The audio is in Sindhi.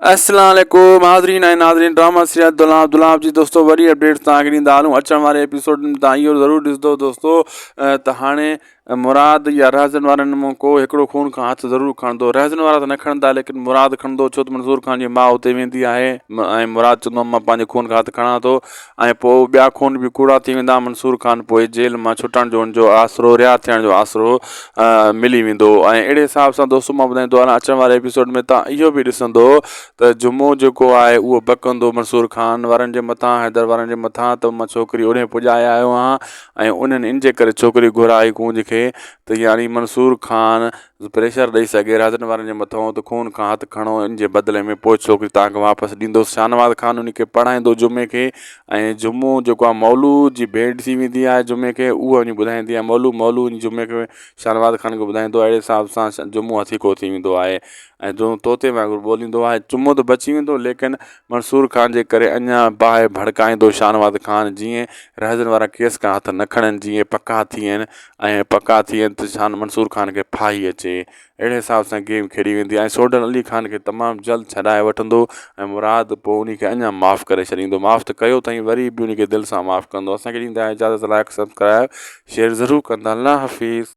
السلام عليڪم حاضرين ۽ ناظرين ڊراما سيريل دولاب دولاب جي دوستو وڏي اپڊيٽ توهان کي ڏيندا هلون اچڻ واري ايپيسوڊ ۾ توهان اهو ضرور ڏسندو دوستو ته هاڻي مراد يا رهزن وارن مان ڪو هڪڙو خون کان هٿ ضرور کڻندو رهزن وارا ته نه کڻندا ليڪن مراد کڻندو ڇو ته منصور خان جي ماء اتي ويندي آهي ۽ مراد چوندو مان پنهنجي خون کان هٿ کڻان ٿو ۽ پوء ٻيا خون به ڪوڙا ٿي ويندا منصور خان پوء جيل مان ڇٽڻ جو ان جو آسرو رها ٿيڻ جو آسرو ملي ويندو ۽ اهڙي حساب سان دوستو مان ٻڌائيندو هلان اچڻ واري ايپيسوڊ ۾ تان اهو به ڏسندو ته جمعو جيڪو آهي اهو بڪندو منصور خان وارن جي مٿان حيدر وارن جي مٿان ته مان ڇوڪري اوڏي پڄائي آيو آهيان ۽ انهن ان جي ڪري ڇوڪري گهرائي ڪونج کي ته يعني منصور خان پريشر ڏئي سگهي رهزن وارن جي مٿان ته خون کان هٿ کڻو ان جي بدلي ۾ پوء ڇوڪري توهان کي واپس ڏيندوس شاهنواز خان ان کي پڙهائيندو جمعي کي ۽ جمعو جيڪو آهي مولو جي ڀيڻ ٿي ويندي آهي جمعي کي اهو وڃي ٻڌائيندي آهي مولو مولو وڃي جمعي کي شاهنواز خان کي ٻڌائيندو آهي اهڙي حساب سان جمعو هٿيڪو ٿي ويندو آهي ۽ طوطي وانگر ٻوليندو آهي جمعو ته بچي ويندو ليڪن منصور خان جي ڪري اڃا باهه ڀڙڪائيندو شاهنواز خان جيئن رهزن وارا ڪيس کان هٿ نه کڻن جيئن پڪا ٿين ۽ پڪا ٿين ته شان منصور خان کي ڦاهي اچي اهڙي حساب سان گيم کيڏي ويندي ۽ سوڍل علي خان کي تمام جلد ڇڏائي وٺندو ۽ مراد پوء انهي کي اڃا معاف ڪري ڇڏيندو معاف ته ڪيو اٿائين وري به انهي کي دل سان معاف ڪندو اسان کي ڏيندا اجازت لائڪ سبسڪرائب شيئر ضرور ڪندا الله حافظ.